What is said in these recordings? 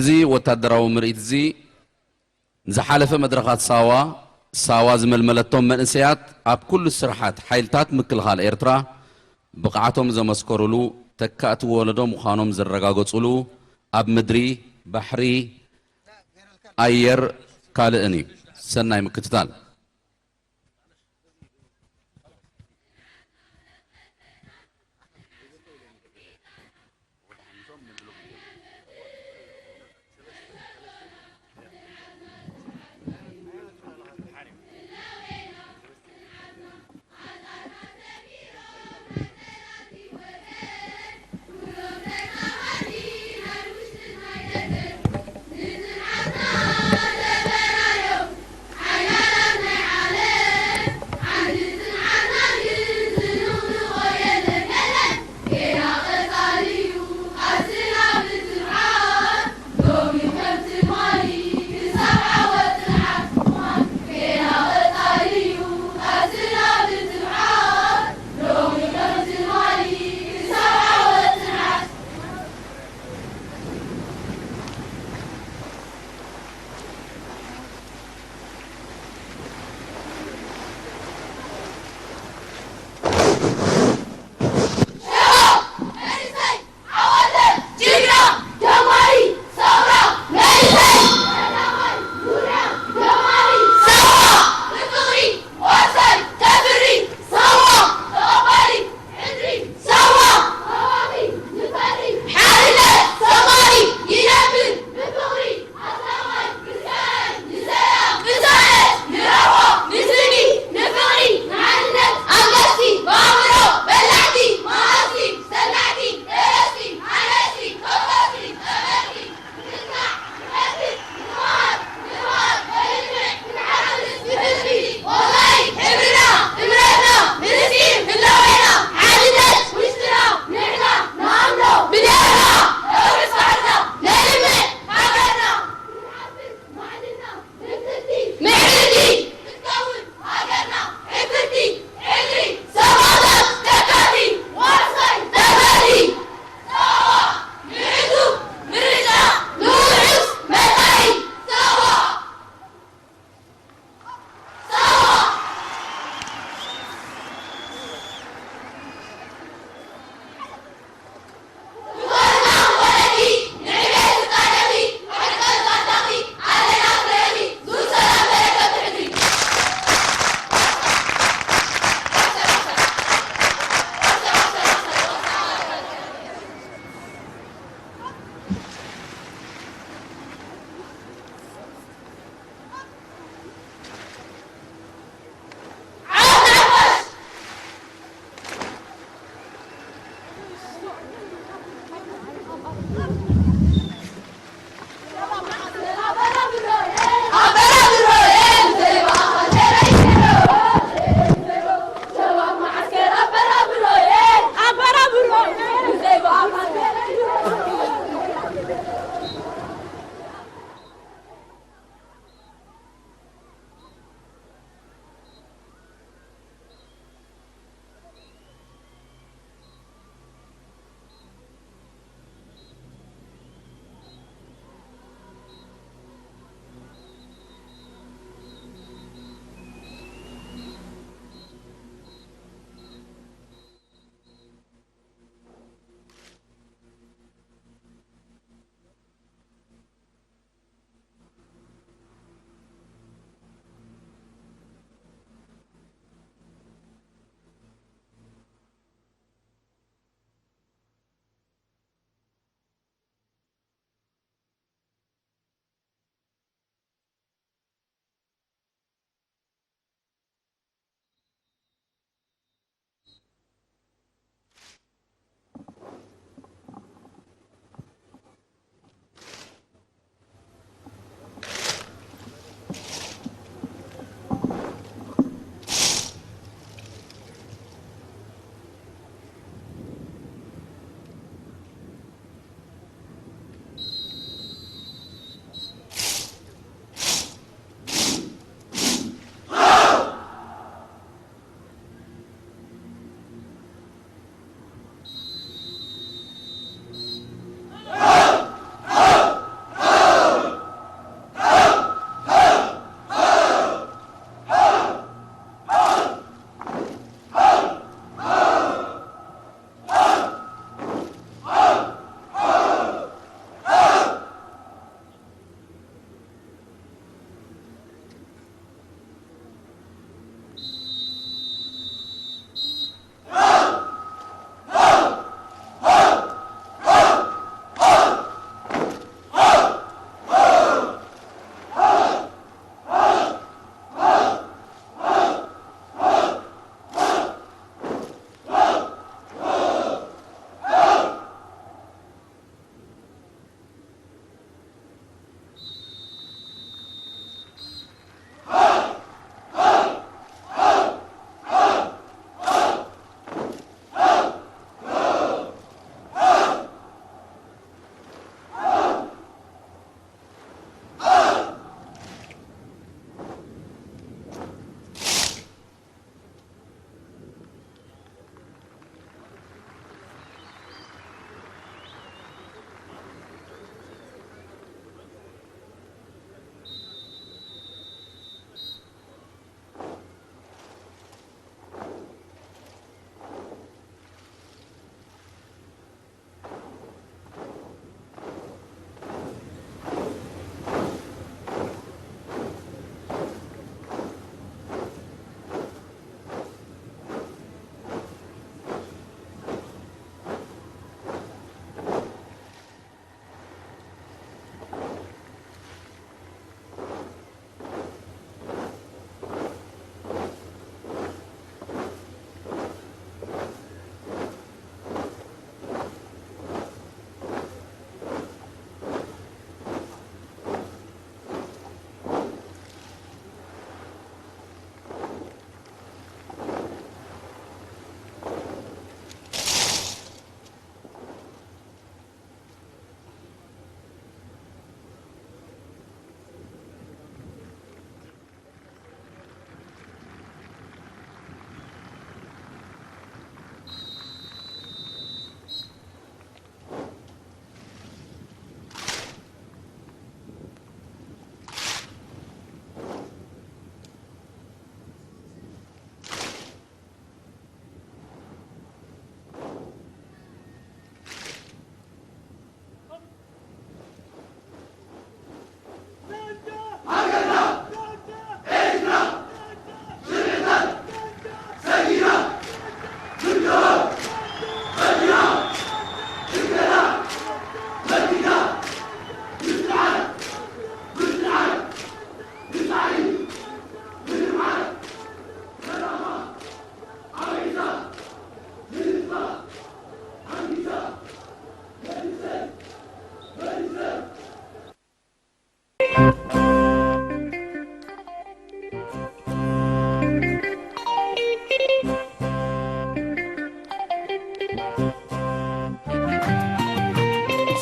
እዚ ወታደራዊ ምርኢት እዚ ንዝሓለፈ መድረኻት ሳዋ፣ ሳዋ ዝመልመለቶም መንእሰያት ኣብ ኩሉ ስርሓት ሓይልታት ምክልኻል ኤርትራ ብቕዓቶም ዘመስከሩሉ፣ ተካእቲ ወለዶ ምዃኖም ዘረጋገጹሉ፣ ኣብ ምድሪ፣ ባሕሪ፣ ኣየር ካልእን እዩ። ሰናይ ምክትታል።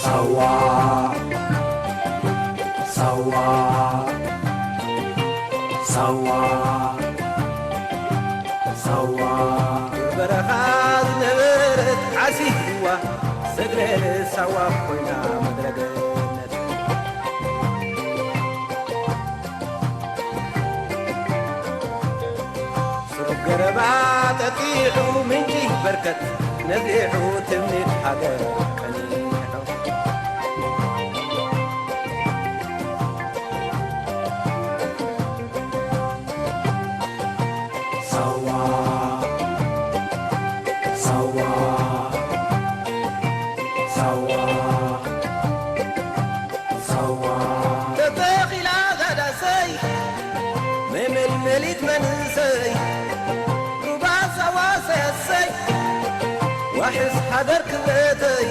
ሳዋ ሳዋ ሳዋ ሳዋ በረኻ ዝነበረት ዓሲዋ ሰግረ ሳዋ ኮይና ምድረ ገነት። ስሩብ ገረባ ጠጢዑ ምንጪ በርከት ነዚሑ ትምኒት ሃገር ቀኒሑ። ሳዋ ሳዋ ሳዋ ሳዋ ተተኺላ ዛዳሰይ መመልመሊት መንእሰይ ሩባ ሳዋ ሰያሰይ ዋሕስ ሃገር ክብረተይ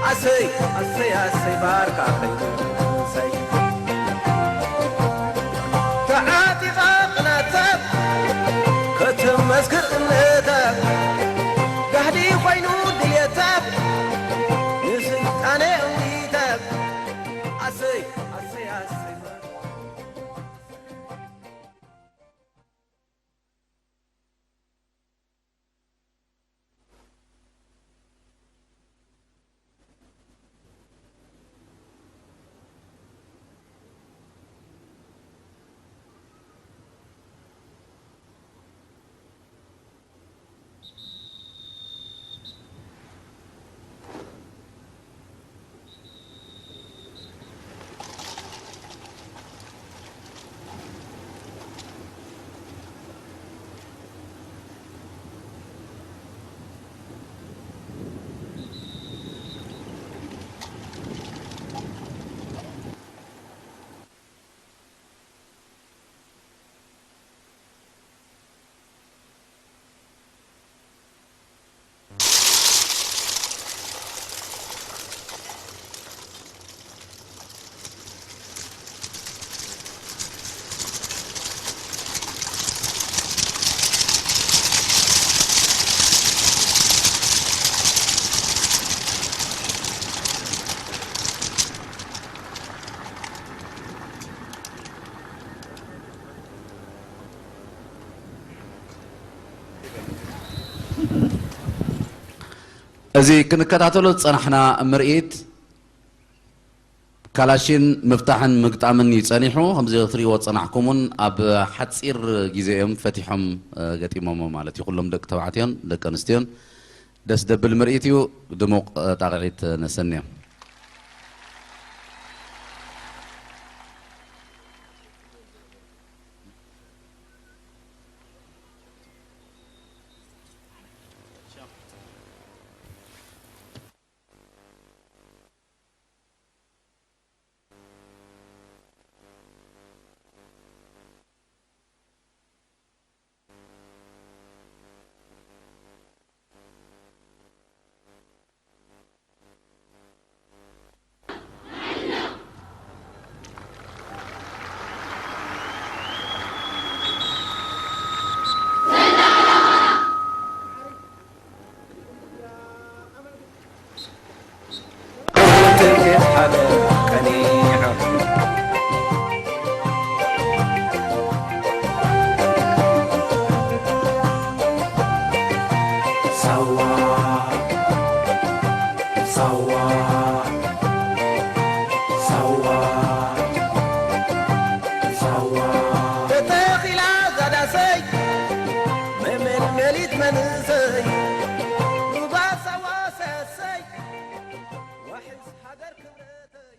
ኣሰይ ኣሰይ ኣሰይ ባርካ ኸይሰይ ተዓጢቓ ቅናታ ከተመስክር እምነታ ጋህዲ ኮይኑ ድልየታ ንስልጣነ እውይታ ኣሰይ ኣሰይ ኣሰይ እዚ ክንከታተሎ ዝጸናሕና ምርኢት ካላሽን ምፍታሕን ምግጣምን እዩ ጸኒሑ። ከምዚ ክትሪእዎ ዝጸናሕኩም እውን ኣብ ሓጺር ግዜ እዮም ፈቲሖም፣ እ፣ ገጢሞሞ ማለት እዩ። ኩሎም ደቂ ተባዕትዮን ደቂ ኣንስትዮን ደስ ደብል ምርኢት እዩ። ድሙቕ፣ እ፣ ጣቕዒት ነሰንዮም። ሳዋ ሳዋ ሳዋ ሳዋ ተተኺላ ዛዳሰይ መመልመሊት መንእሰይ ሩባ ሳዋ ሰሰይ ዋሕስ ሃገር ክብረተይ።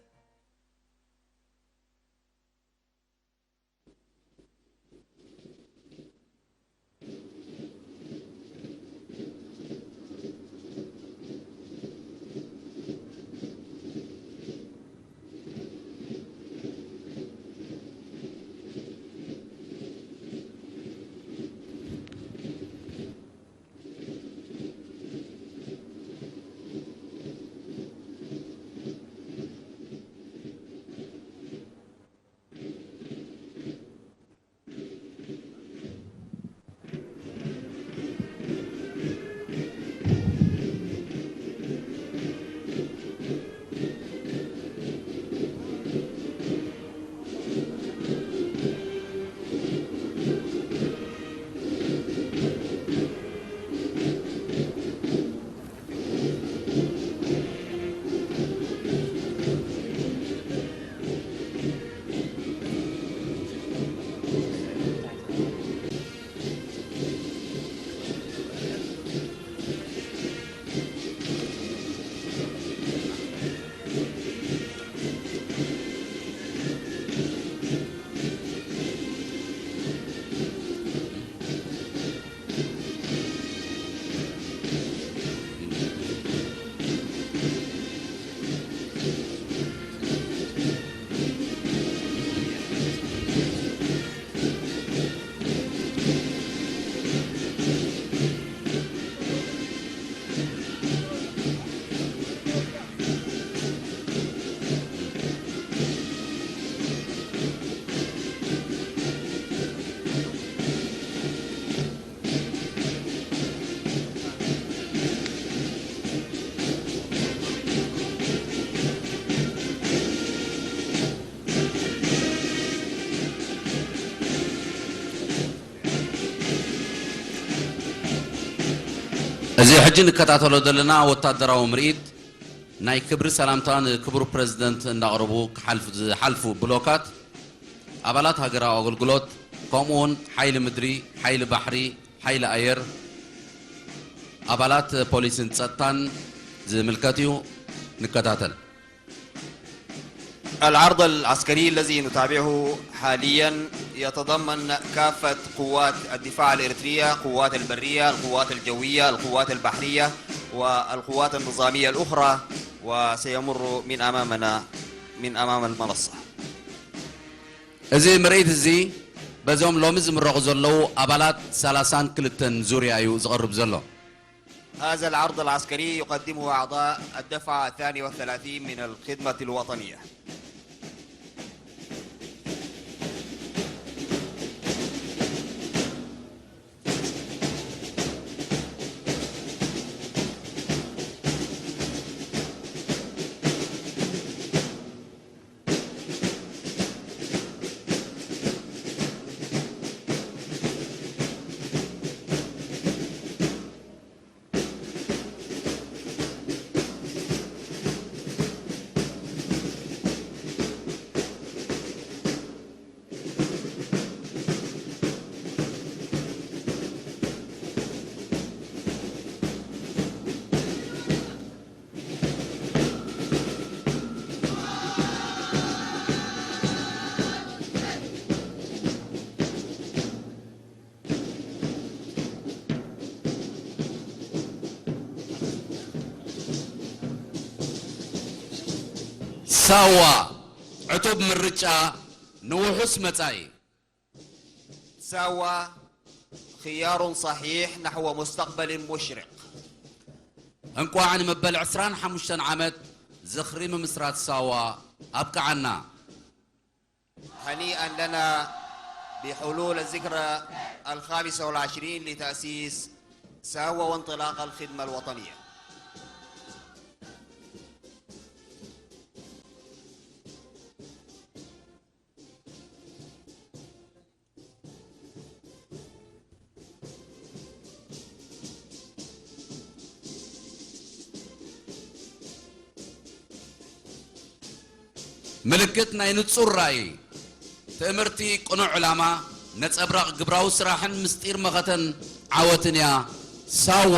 እዚ ሕጂ ንከታተሎ ዘለና ወታደራዊ ምርኢት ናይ ክብሪ ሰላምታ ንክቡር ፕረዚደንት እንዳቕረቡ ክሓልፍ-፣ ዝሓልፉ ብሎካት ኣባላት ሃገራዊ ኣገልግሎት፣ ከምኡውን ሓይሊ ምድሪ፣ ሓይሊ ባሕሪ፣ ሓይሊ ኣየር፣ ኣባላት ፖሊስን ጸጥታን ዝምልከት እዩ። ንከታተል። العرض العسكري الذي نتابعه حاليا يتضمن كافة قوات الدفاع الإريترية، قوات البرية، القوات الجوية، القوات البحرية، والقوات النظامية الأخرى، وسيمر من أمامنا، من أمام المنصة. እዚ ምርኢት እዚ በዞም ሎሚ ዝምረቑ ዘለዉ ኣባላት ሰላሳን ክልተን ዙርያ እዩ ዝቐርብ ዘሎ። هذا العرض العسكري يقدمه أعضاء الدفعة الثانية والثلاثين من الخدمة الوطنية. ሳዋ፣ ዕቱብ ምርጫ ንውሑስ መጻኢ። ساوا خيار صحيح نحو مستقبل مشرق. እንቋዕ ንመበል ዕስራን ሓሙሽተን ዓመት ዝኽሪ ምምስራት ሳዋ ኣብቅዓና። هنيئا لنا بحلول الذكرى الخامسة والعشرين لتأسيس ساوا وانطلاق الخدمة الوطنية. ምልክት ናይ ንጹር ራእይ፣ ትእምርቲ፣ ቅኑዕ ዕላማ፣ ነጸብራቕ ግብራዊ ስራሕን ምስጢር መኸተን ዓወትን እያ ሳዋ።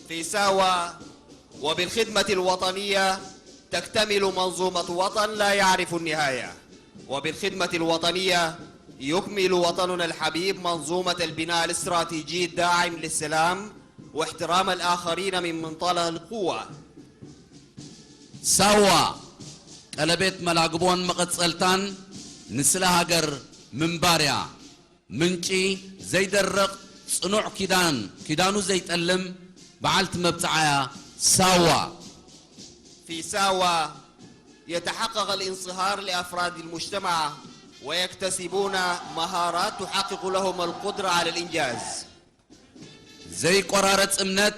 في ساوا وبالخدمة الوطنية تكتمل منظومة وطن لا يعرف النهاية، وبالخدمة الوطنية يكمل وطننا الحبيب منظومة البناء الاستراتيجي الداعم للسلام واحترام الآخرين من منطلق القوة. ሳዋ ቀለቤት መላግቦን መቐጸልታን ንስለ ሃገር ምንባር እያ። ምንጪ ዘይደርቕ ጽኑዕ ኪዳን፣ ኪዳኑ ዘይጠልም በዓልቲ መብጽዓ እያ ሳዋ። في ساوا يتحقق الانصهار لأفراد المجتمع ويكتسبون مهارات تحقق لهم القدرة على الإنجاز. ዘይቆራረጽ እምነት፣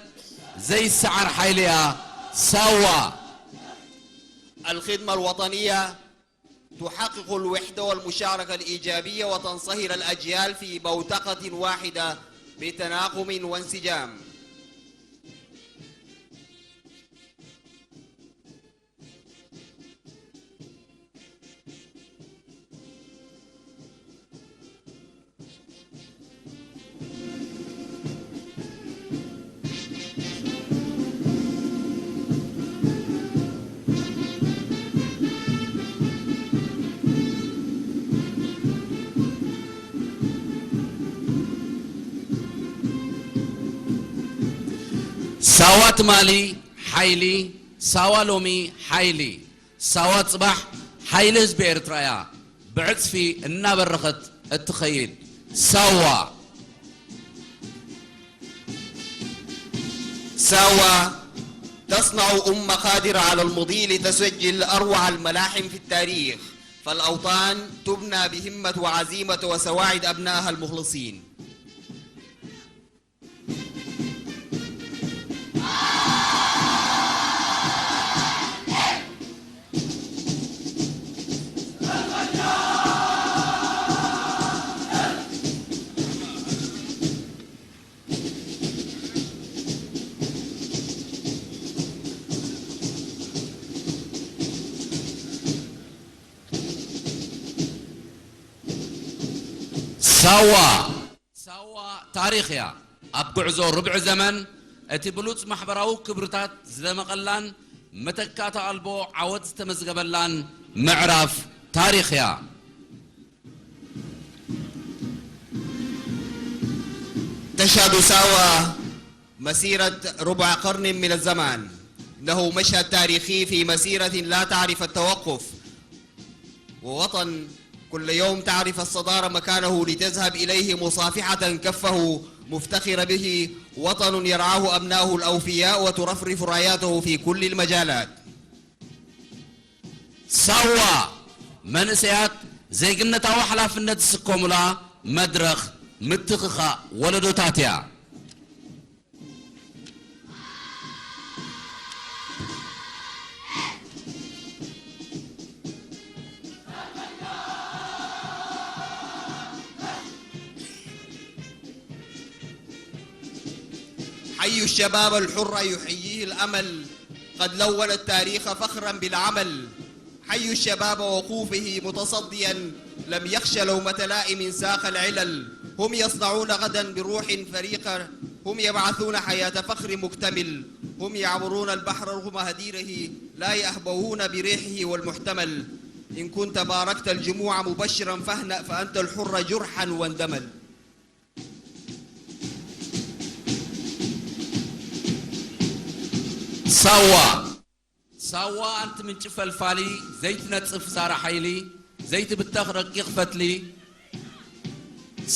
ዘይሰዓር ሓይሊ እያ ሳዋ። الخدمة الوطنية تحقق الوحدة والمشاركة الإيجابية وتنصهر الأجيال في بوتقة واحدة بتناغم وانسجام. ሳዋ ትማሊ ሓይሊ፣ ሳዋ ሎሚ ሓይሊ፣ ሳዋ ጽባሕ ሓይሊ ህዝቢ ኤርትራ እያ ብዕጽፊ እናበረኸት እትኸይድ። ሳዋ። ساوا تصنع أمة قادرة على المضي لتسجل أروع الملاحم في التاريخ، فالأوطان تبنى بهمة وعزيمة وسواعد أبنائها المخلصين. ሳዋ። ሳዋ ታሪኽ እያ። ኣብ ጉዕዞ ርብዒ ዘመን እቲ ብሉጽ ማሕበራዊ ክብርታት ዝደመቐላን መተካእታ ኣልቦ ዓወት ዝተመዝገበላን ምዕራፍ ታሪኽ እያ። تشهد ساوى مسيرة ربع قرن من الزمان. إنه مشهد تاريخي في مسيرة لا تعرف التوقف، ووطن كل يوم تعرف الصدارة مكانه لتذهب إليه مصافحة كفه مفتخرة به، وطن يرعاه أبناؤه الأوفياء وترفرف راياته في كل المجالات. ሳዋ መንእሰያት ዜግነታዊ ሓላፍነት ዝስከሙላ መድረኽ ምትኽኻእ ወለዶታት እያ። حي الشباب الحر يحييه الأمل، قد لون التاريخ فخرا بالعمل. حي الشباب وقوفه متصديا، لم يخش لومة لائم ساق العلل. هم يصنعون غدا بروح فريقة، هم يبعثون حياة فخر مكتمل. هم يعبرون البحر رغم هديره، لا يهبهون بريحه والمحتمل. إن كنت باركت الجموع مبشرا فاهنأ، فأنت الحر جرحا واندمل. ሳዋ። ሳዋ ኣንቲ ምንጪ ፈልፋሊ፣ ዘይትነጽፍ ዛራ ሓይሊ፣ ዘይትብተኽ ረቂቕ ፈትሊ።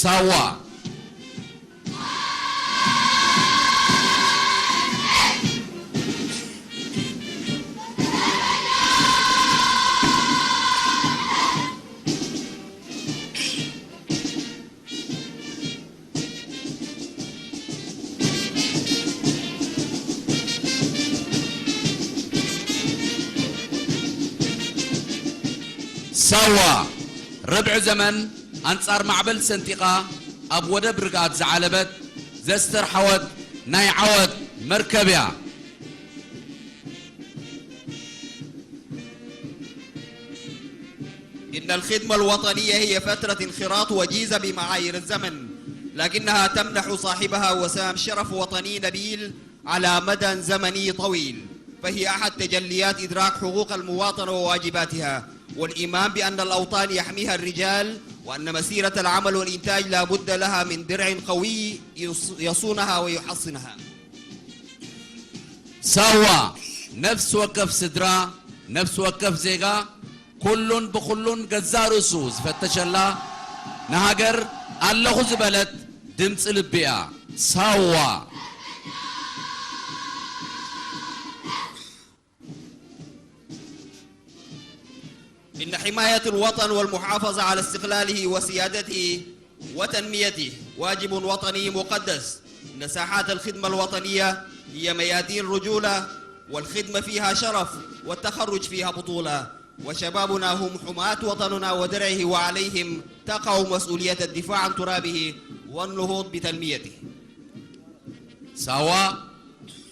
ሳዋ። ሳዋ ርብዒ ዘመን ኣንጻር ማዕበል ሰንጢቓ ኣብ ወደብ ርግኣት ዝዓለበት ዘስተርሓወት ናይ ዓወት መርከብ እያ። إن الخدمة الوطنية هي فترة انخراط وجيزة بمعايير الزمن، لكنها تمنح صاحبها وسام شرف وطني نبيل على مدى زمني طويل، فهي أحد تجليات إدراك حقوق المواطنة وواجباتها، والإيمان بأن الأوطان يحميها الرجال، وأن مسيرة العمل والإنتاج لا بد لها من درع قوي يص-، يصونها ويحصنها. ሳዋ ነፍሲ ወከፍ ስድራ፣ ነፍሲ ወከፍ ዜጋ፣ ኩሉን ብኹሉን ገዛእ ርእሱ ዝፈተሸላ፣ ንሃገር ኣለኹ ዝበለት ድምፂ ልቢ እያ። ሳዋ። إن حماية الوطن والمحافظة على استقلاله وسيادته وتنميته واجب وطني مقدس. إن ساحات الخدمة الوطنية هي ميادين رجولة، والخدمة فيها شرف، والتخرج فيها بطولة، وشبابنا هم حماة وطننا ودرعه، وعليهم تقع مسؤولية الدفاع عن ترابه والنهوض بتنميته. ሳዋ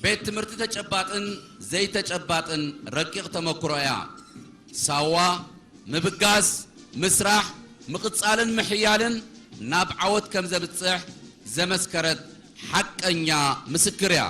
ቤት ትምህርቲ ተጨባጥን ዘይተጨባጥን ረቂቕ ተመክሮ እያ። ሳዋ ምብጋስ፣ ምስራሕ፣ ምቕጻልን ምሕያልን ናብ ዓወት ከም ዘብጽሕ ዘመስከረት ሓቀኛ ምስክር እያ።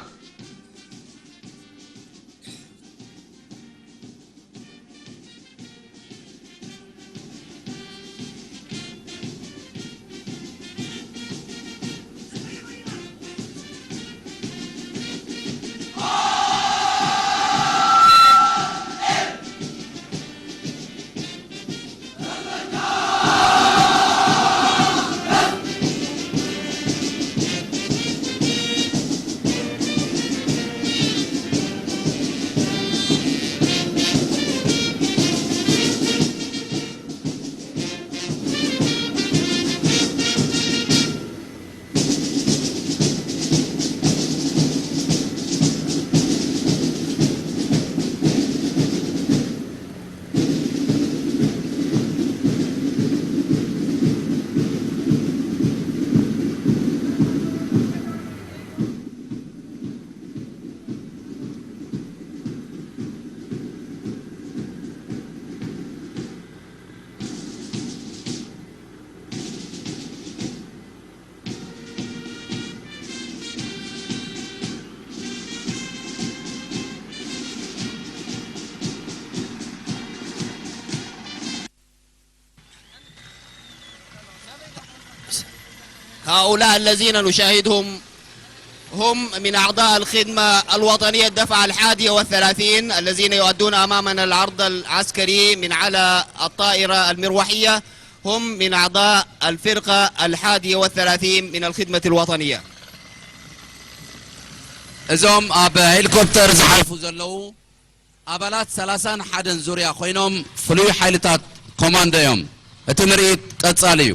هؤلاء الذين نشاهدهم هم من أعضاء الخدمة الوطنية الدفعة الحادية والثلاثين الذين يؤدون أمامنا العرض العسكري من على الطائرة المروحية. هم من أعضاء الفرقة الحادية والثلاثين من الخدمة الوطنية. እዞም ኣብ ሄሊኮፕተር ዝሓልፉ ዘለዉ ኣባላት ሰላሳን ሓደን ዙርያ ኮይኖም ፍሉይ ሓይልታት ኮማንዶ እዮም። እቲ ምርኢት ቀጻሊ እዩ።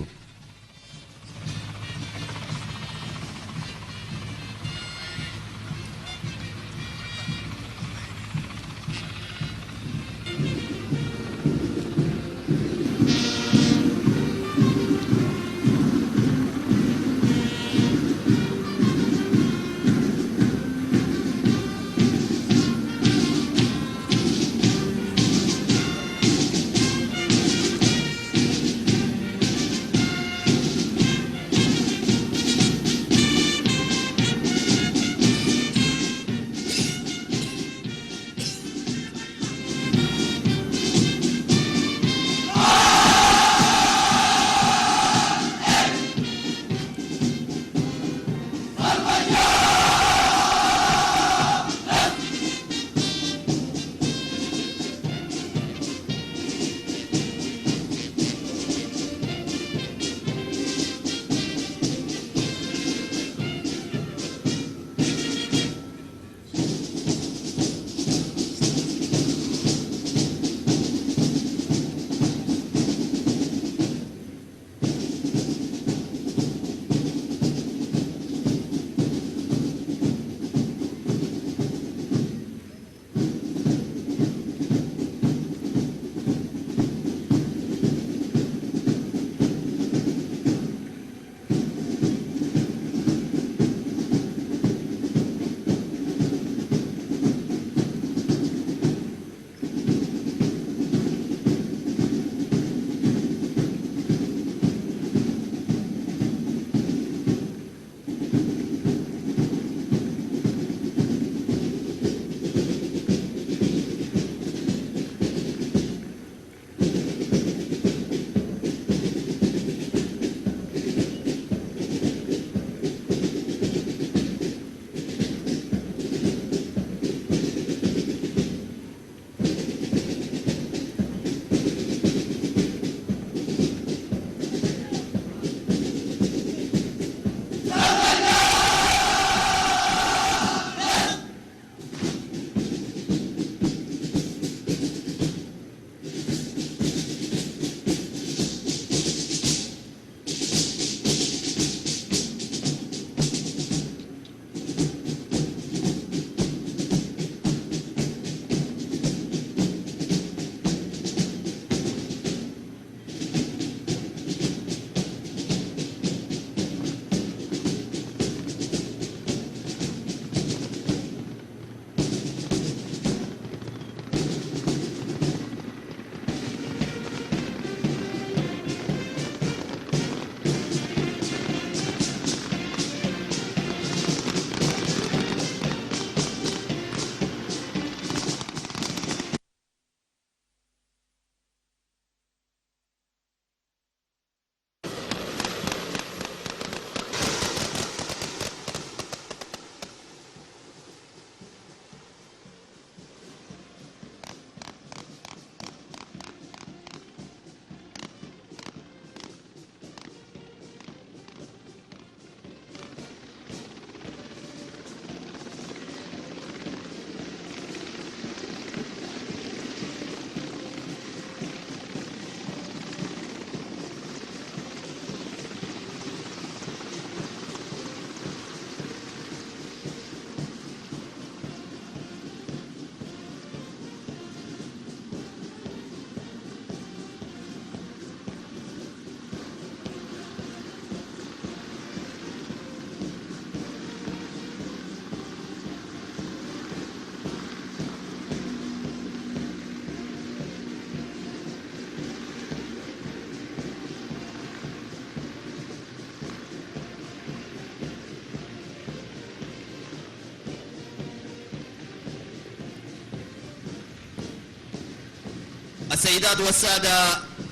السيدات والسادة،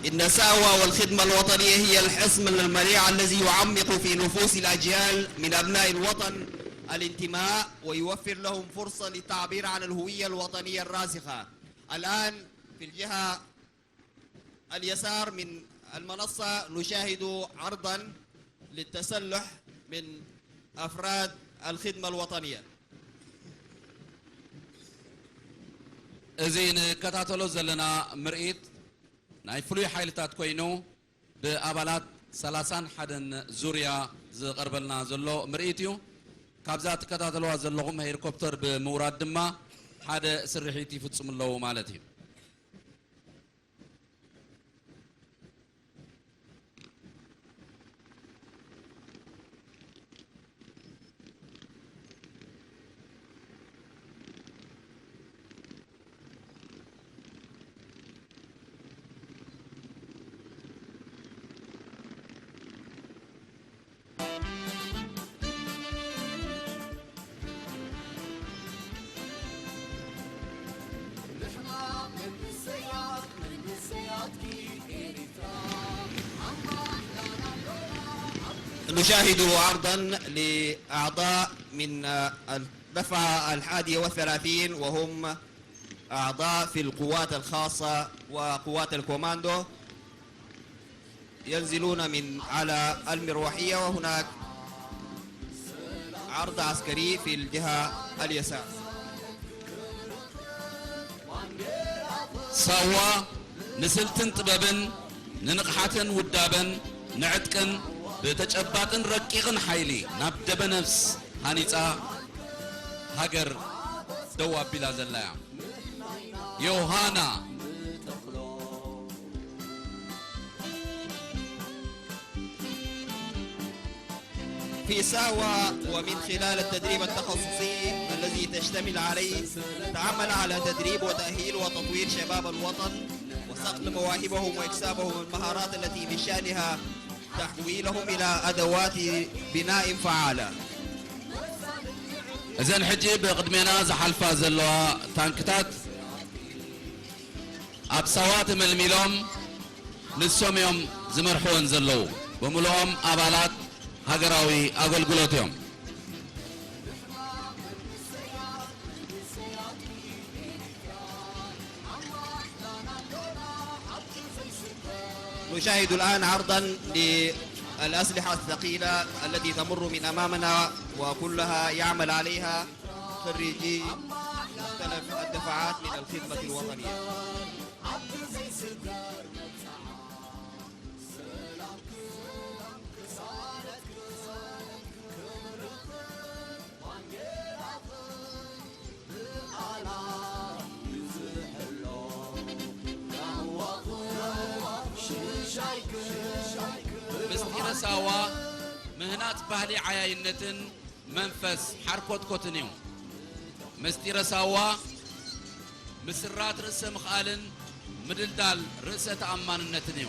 إن الساوة والخدمة الوطنية هي الحصن المنيع الذي يعمق في نفوس الأجيال من أبناء الوطن الانتماء، ويوفر لهم فرصة للتعبير عن الهوية الوطنية الراسخة. الآن في الجهة اليسار من المنصة نشاهد عرضا للتسلح من أفراد الخدمة الوطنية. እዚ ንከታተሎ ዘለና ምርኢት ናይ ፍሉይ ሓይልታት ኮይኑ ብኣባላት ሰላሳን ሓደን ዙርያ ዝቐርበልና ዘሎ ምርኢት እዩ። ካብዛ ትከታተልዋ ዘለኹም ሄሊኮፕተር ብምውራድ ድማ ሓደ ስርሒት ይፍጽሙ ኣለዉ ማለት እዩ። نشاهد عرضا لأعضاء من الدفعة الحادية والثلاثين، وهم أعضاء في القوات الخاصة وقوات الكوماندو، ينزلون من على المروحية، وهناك عرض عسكري في الجهة اليسار. ሳዋ ንስልትን ጥበብን፣ ንንቕሓትን ውዳበን፣ ንዕጥቅን ብተጨባጥን ረቂቕን ሓይሊ ናብ ደበነፍስ ሃኒጻ ሃገር ደው ኣቢላ ዘላ እያ። ዮሃና في ساوا، ومن خلال التدريب التخصصي الذي تشتمل عليه، تعمل على تدريب وتأهيل وتطوير شباب الوطن وصقل مواهبهم وإكسابهم المهارات التي من شأنها تحويلهم إلى أدوات بناء فعالة. እዘን ሕጂ ብቕድሜና ዝሓልፋ ዘለዋ ታንክታት ኣብ ሳዋ ተመልሚሎም ንሶም እዮም ዝመርሕወን ዘለዉ። ብምልኦም ኣባላት ሃገራዊ ኣገልግሎት እዮም። نشاهد الآن عرضا للأسلحة الثقيلة التي تمر من أمامنا، وكلها يعمل عليها خريجي مختلف الدفعات من الخدمة الوطنية. ምስጢረ ሳዋ ምህናጽ ባህሊ ዓያይነትን መንፈስ ሓርኮትኮትን እዩ። ምስጢረ ሳዋ ምስራት ርእሰ ምኽኣልን ምድልዳል ርእሰ ተኣማንነትን እዩ።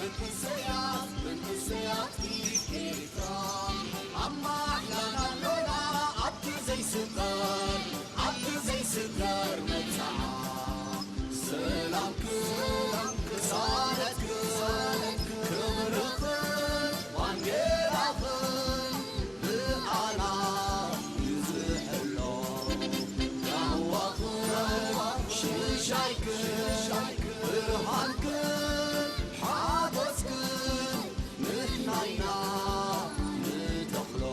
መንእሰያት መንእሰያት ኤርትራ ኣብ ማዕላና ኣሎና ኣብቲ ዘይስበር ኣብቲ ዘይስበር መብጽዓ ሰላምክን ቅሳነትክን ክብርኽን ባንዴራኽን ብኣና ይዝሕሎ ራህዋኽን ሽሻይክን ብርሃንክን ሓጎስክን ንሕና ኢና ንተኽሎ።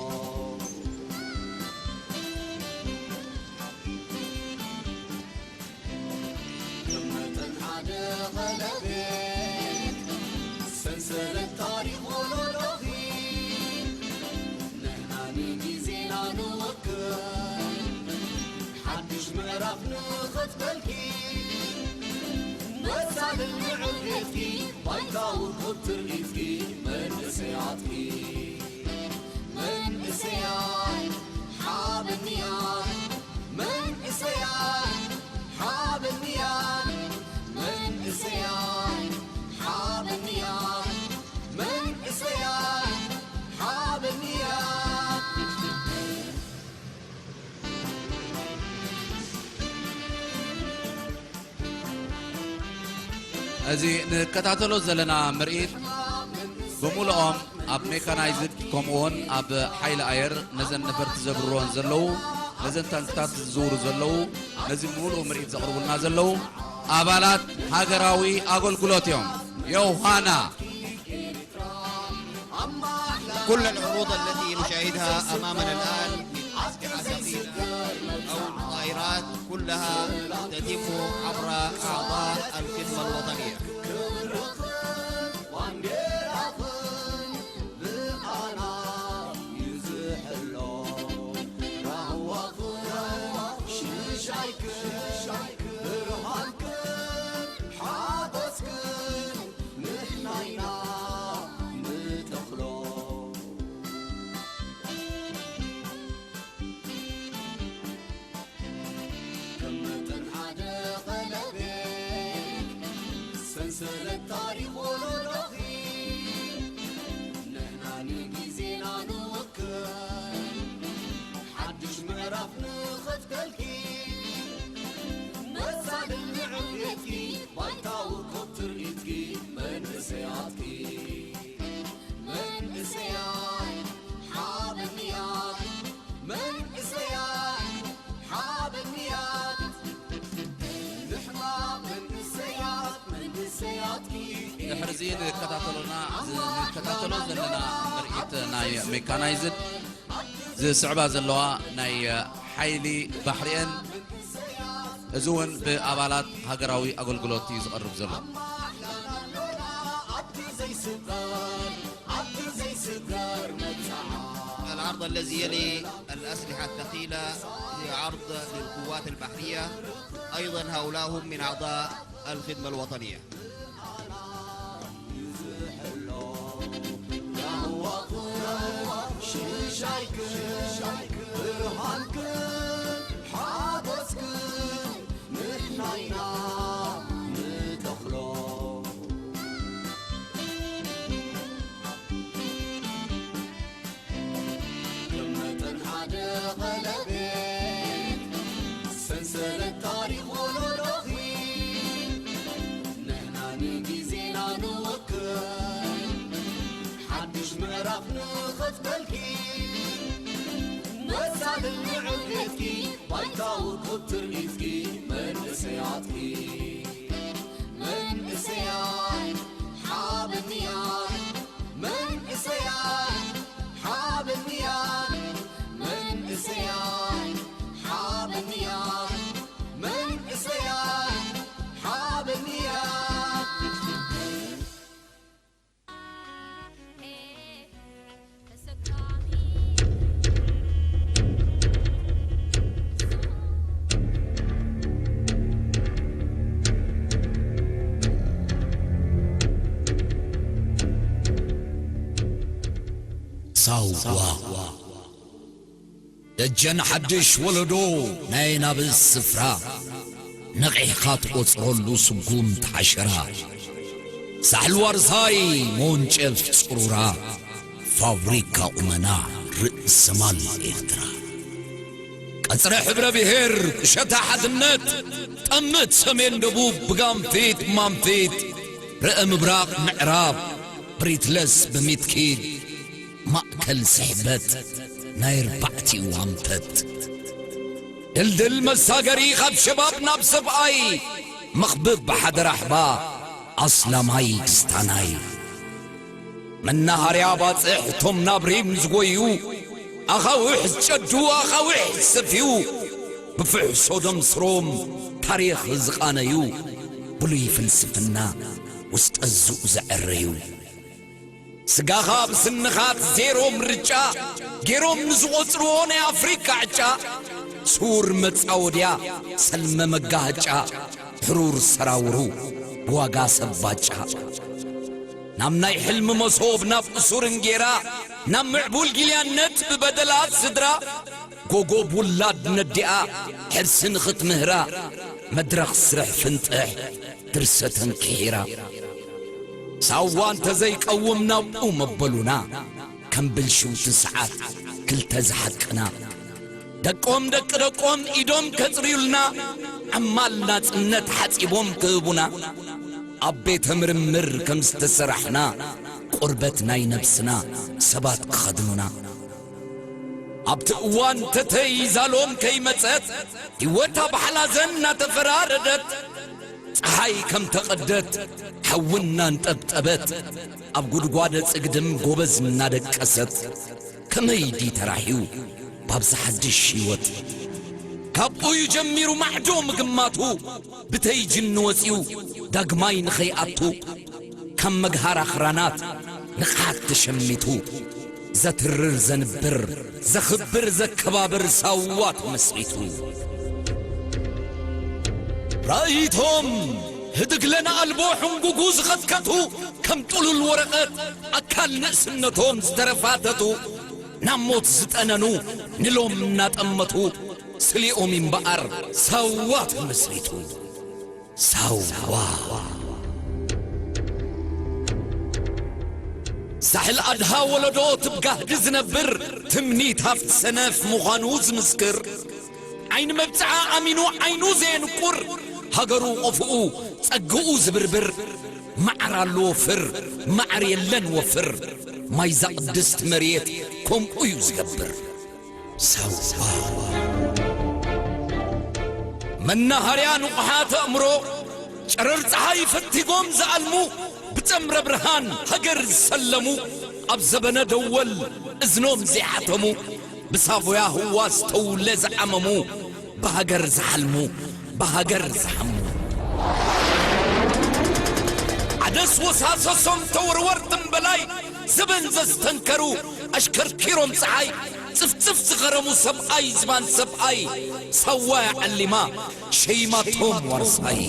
ከም መጠን ሓደ ቀለቤት ሰንሰለት ታሪኽ ወለዶኺ ንሕና ንግዜና ንወክል ሓድሽ ምዕራፍ ንኸትበልኪ መሳልል ንዕቤትኪ ባይታ ውቁብ ትርኢትኪ መንእሰያትኪ መንእሰያት ሓበንያ መንእሰያት ሓበንያ መንእሰያት ሓበንያ መንእሰያት ሓበንያ እዚ ንከታተሎ ዘለና ምርኢት ብምሉኦም ኣብ ሜካናይዝድ ከምኡውን ኣብ ሓይሊ ኣየር ነዘን ነፈርቲ ዘብርሮን ዘለዉ ነዘን ታንክታት ዝዝውሩ ዘለዉ ነዚ ምሉእ ምርኢት ዘቕርቡልና ዘለዉ ኣባላት ሃገራዊ ኣገልግሎት እዮም። ዮሃና كل العروض التي نشاهدها أمامنا الآن من أسلحة ثقيلة أو طائرات كلها تتم عبر أعضاء الخدمة الوطنية. ከም መጠን ሓደ ቀለቤት ሰንሰለት ታሪኽ ወለዶኺ ንሕና ንግዜና ንወክል ሓድሽ ምዕራፍ ንኸትከልኪ መሳልል ንዕቤትኪ ባይታ ውቁብ ትርኢትኪ መንእሰያትኪ መንእሰያት ሓበንያት መንእሰያት ሓበንያት ንሕና መንእሰያት መንእሰያትኪ ድሕርዚ ንከታተሎና ንከታተሎ ዘለና ምርኢት ናይ ሜካናይዝድ ዝስዕባ ዘለዋ ናይ ሓይሊ ባሕሪኤን እዚ እውን ብኣባላት ሃገራዊ ኣገልግሎት እዩ ዝቐርብ ዘሎ። ኣብቲ ዘይስበር ኣብቲ ዘይስበር መብጽዓ العرض الذي يلي الأسلحة الثقيلة هي عرض للقوات البحرية، أيضا هؤلاء هم من أعضاء الخدمة الوطنية. ሰንሰለት ታሪኽ ወለዶኺ ንሕና ንግዜና ንወክል ሓድሽ ምዕራፍ ንኸትበልኪ መሳልል ንዕቤትኪ ባይታ ውቁብ ትርኢትኪ መንእሰያትኪ መንእሰያት ሓበንያት መንእሰያት ሓበንያት መንእሰያት ሓበንያት መንእሰያት ሓበንያት ሳዋ ደጀን ሓድሽ ወለዶ ናይ ናብስ ስፍራ ነቒሕኻ ትቖጽረሉ ስጉምቲ ዓሸራ ሳሕል ዋርሳይ መወንጨፍ ጽሩራ፣ ፋብሪካ ቁመና ርእሰ ማል ኤርትራ። ቀጽረ ሕብረ ብሔር ቁሸታ ሓድነት፣ ጠምት ሰሜን ደቡብ ብጋንፊት ማንፊት፣ ርእ ምብራቕ ምዕራብ ብሪትለስ ብሚትኪድ፣ ማእከል ስሕበት ናይ ኣርባዕቲኡ ኣንፈት። ድልድል መሳገሪ ካብ ሸባብ ናብ ሰብኣይ፣ መኽብብ ብሓደ ራሕባ ኣስላማይ ክስታናይ። መናሃርያ ባጽሕ እቶም ናብ ሪም ዝጎዩ፣ ኣኻውሕ ዝጨዱ ኣኻውሕ ዝሰፍዩ፣ ብፍሕሶ ደም ስሮም ታሪኽ ዝቓነዩ፣ ብሉይ ፍልስፍና ውስጠ ዙእ ዘዐረዩ። ስጋኻ ብስንኻት ዜሮ ምርጫ ገይሮም ንዝቖጽርዎ ናይ ኣፍሪቃ ዕጫ፣ ስዉር መጻወድያ ሰልመ መጋሃጫ፣ ሕሩር ሰራውሩ ብዋጋ ሰብ ባጫ። ናብ ናይ ሕልሚ መሶብ ናብ እሱር እንጌራ፣ ናብ ምዕቡል ጊልያነት ብበደላት ስድራ፣ ጎጎብ ውላድ ነዲኣ ሕርሲ ንኽትምህራ፣ መድረኽ ስርሕ ፍንጥሕ ድርሰተን ክሒራ። ሳዋ እንተ ዘይቀውም ናብኡ መበሉና፣ ከም ብልሽውቲ ሰዓት ክልተ ዝሓቅና። ደቆም ደቂ ደቆም ኢዶም ከጽርዩልና፣ ዓማል ናጽነት ሓጺቦም ክህቡና። ኣብ ቤተ ምርምር ከም ዝተሰራሕና፣ ቁርበት ናይ ነብስና ሰባት ክኸድኑና። ኣብቲ እዋን ተተይ ዛሎም ከይመጸት፣ ህይወት ኣብ ሓላዘን እናተፈራረደት፣ ጸሓይ ከም ተቐደት፣ ሓዊ እናንጠብጠበት፣ ኣብ ጉድጓደ ጽግድም ጎበዝ እናደቀሰት፣ ከመይ ድዩ ተራሕዩ ባብዚ ሓድሽ ህይወት? ካብኡ እዩ ጀሚሩ ማዕዶ ምግማቱ፣ ብተይ ጅኒ ወጺኡ ዳግማይ ንኸይኣቱ፣ ካብ መግሃር ኣኽራናት ንቕሓት ተሸሚቱ፣ ዘትርር ዘንብር ዘኽብር ዘከባብር ሳዋ ተመስሪቱ። ራእይቶም ህድግለን ኣልቦ ሕንጉጉ ዝኸትከቱ፣ ከም ጥሉል ወረቐት ኣካል ንእስነቶም ዝተረፋተቱ፣ ናብ ሞት ዝጠነኑ ንሎም እናጠመቱ፣ ስሊኦም እምበኣር ሳዋ ተመስሪቱ። ሳዋ። ሳሕል ኣድሃ ወለዶ ትብጋህዲ ዝነብር፣ ትምኒት ሃፍቲ ሰነፍ ምዃኑ ዝምስክር፣ ዓይኒ መብጽዓ ኣሚኑ ዓይኑ ዘየንቁር፣ ሃገሩ ቆፍኡ ጸግኡ ዝብርብር፣ ማዕር ኣሎ ወፍር፣ ማዕር የለን ወፍር፣ ማይዛ ቅድስቲ መሬት ከምኡ እዩ ዝገብር። ሳዋ። መናሃርያ ንቑሓት ኣእምሮ፣ ጨረር ጸሓይ ፈቲጎም ዝኣልሙ፣ ብጸምረ ብርሃን ሃገር ዝሰለሙ፣ ኣብ ዘበነ ደወል እዝኖም ዘይሓተሙ፣ ብሳቮያ ህዋስ ተውለ ዝዓመሙ፣ ብሃገር ዝሓልሙ፣ ብሃገር ዝሓሙ። ዓደስ ወሳሰሶም ተወርወርትን በላይ፣ ዘበን ዘስተንከሩ፣ ኣሽከርኪሮም ጸሓይ ጽፍጽፍ ዝኸረሙ፣ ሰብኣይ ዝባን ሰብኣይ፣ ሳዋ ዓሊማ ሸይማቶም ዋርሳይ።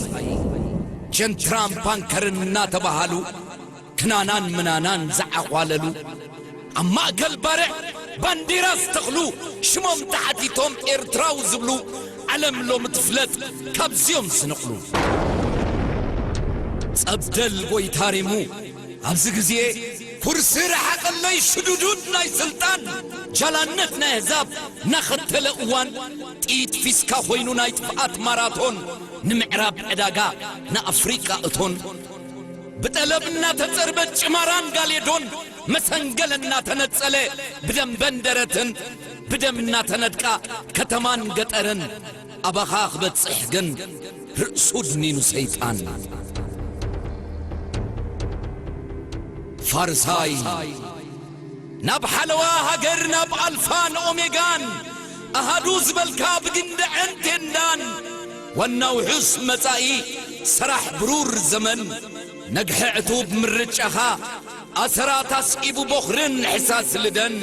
ጀንትራም ፓንከርን እናተባሃሉ፣ ክናናን ምናናን ዝዓዃለሉ፣ ኣብ ማእከል ባርዕ ባንዲራ ዝተኽሉ፣ ሽሞም ተሓቲቶም ኤርትራዊ ዝብሉ፣ ዓለም ሎሚ ትፍለጥ ካብዚኦም ዝነቕሉ። ጸብደል ጎይታ ሪሙ ኣብዚ ግዜ፣ ኩርሲ ረሓቐለይ ሽዱዱድ ናይ ስልጣን፣ ጃላነት ናይ ኣህዛብ እናኸተለ እዋን፣ ጥይት ፊስካ ኮይኑ ናይ ጥፍኣት ማራቶን፣ ንምዕራብ ዕዳጋ ንኣፍሪቃ እቶን። ብጠለብ እናተጸርበት ጭማራን ጋሌዶን፣ መሰንገል እናተነጸለ ብደንበን ደረትን፣ ብደም እናተነድቃ ከተማን ገጠርን፣ ኣባኻ ክበጽሕ ግን ርእሱ ድኒኑ ሰይጣን። ፋርሳይ፣ ናብ ሓለዋ ሃገር፣ ናብ ኣልፋን ኦሜጋን፣ ኣሃዱ ዝበልካ ብግንደዐን ቴንዳን፣ ዋና ውሑስ መጻኢ፣ ሰራሕ ብሩር ዘመን፣ ነግሐ ዕቱብ ምርጫኻ፣ ኣሰራት ኣስዒቡ ቦኽርን ሕሳስ ልደን፣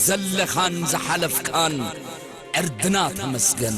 ዘለኻን ዝሓለፍካን ዕርድና ተመስገን።